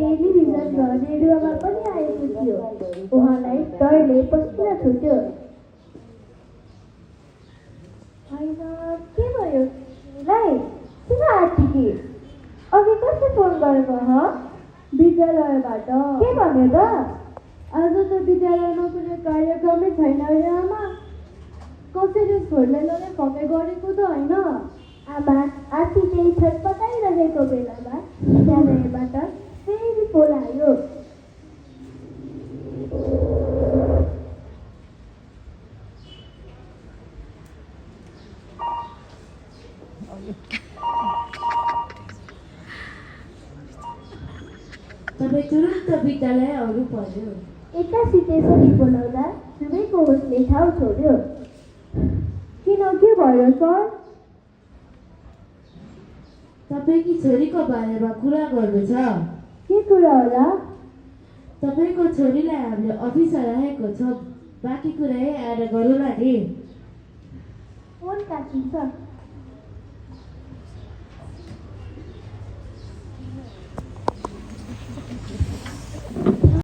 Television र रेडियोमा पनि आएको थियो। उहाँलाई डरले पसिना छुट्यो। होइन, के भयो तिमीलाई? किन आँटिकी? अघि कसले फोन गरेको ह? विद्यालयबाट। के भन्यो त? आज त विद्यालयमा कुनै कार्यक्रमै छैन रे आमा। कसैले छोरीलाई फकाइ गरेको त होइन? आमा, आँटी त्यही छटपटाइरहेको बेलामा विद्यालयबाट फेरि फोन आयो। तपाईँ तुरुन्त विद्यालय आउनु पर्यो। एक्कासितै सरी बोलाउँदा सबैको होसले ठाउँ छोड्यो। किन, के भयो सर? तपाईँकी छोरीको बारेमा कुरा गर्नु छ। के कुरा होला? तपाईँको छोरीलाई हामीले अफिसमा राखेको छ। बाँकी कुरा आएर गरौँला नि। फोन काटिन्छ।